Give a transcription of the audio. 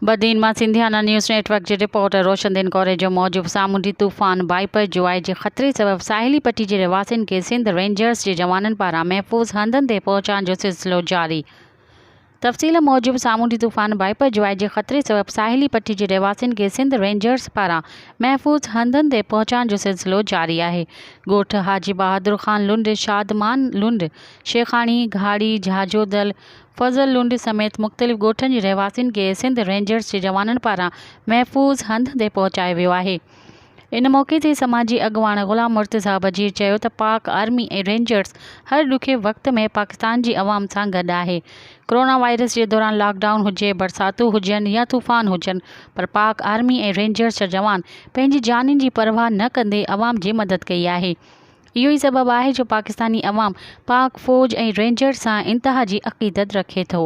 بدين مان Sindhiana news net work جي reporter روشن دين ڪوريجو موجب سامونڊي طوفان بائپر جوائي جي خطري سبب ساحلي پٽي جي رهواسين کي سنڌ رينجرز جي جوانن پاران محفوظ هنڌن تي پهچائڻ جو سلسلو جاري تفصيل موجب سامونڊي طوفان بائپر جوائي جي خطري سبب ساحلي پٽي جي رهواسين کي سنڌ رينجرز پاران محفوظ هنڌن تي پهچائڻ جو سلسلو جاري آهي ڳوٺ حاجي بهادر خان لنڊ شادمان لنڊ شيخاڻي گهاڙي جهاجودل فضل لنڊ سميت مختلف ڳوٺن جي رهواسين کي سنڌ رينجرز جي جوانن پاران محفوظ هنڌ تي پهچايو ويو آهي. ان موقعي تي سماجي اڳواڻ غلام مرتضيٰ بجير چيو ته پاڪ آرمي ۽ رينجرز هر ڏکي وقت ۾ پاڪستان جي عوام سان گڏ آهي. ڪرونا وائرس جي دوران لاڪ ڊائون هجي، برساتون هجن يا طوفان هجن پر پاڪ آرمي ۽ رينجرز جا جوان پنهنجي جانين جي پرواهه نه ڪندي عوام جي مدد ڪئي آهي. اهو ئي سبب آهي جو پاڪستاني عوام پاڪ فوج ۽ رينجرز سان انتها جي عقيدت رکي ٿو.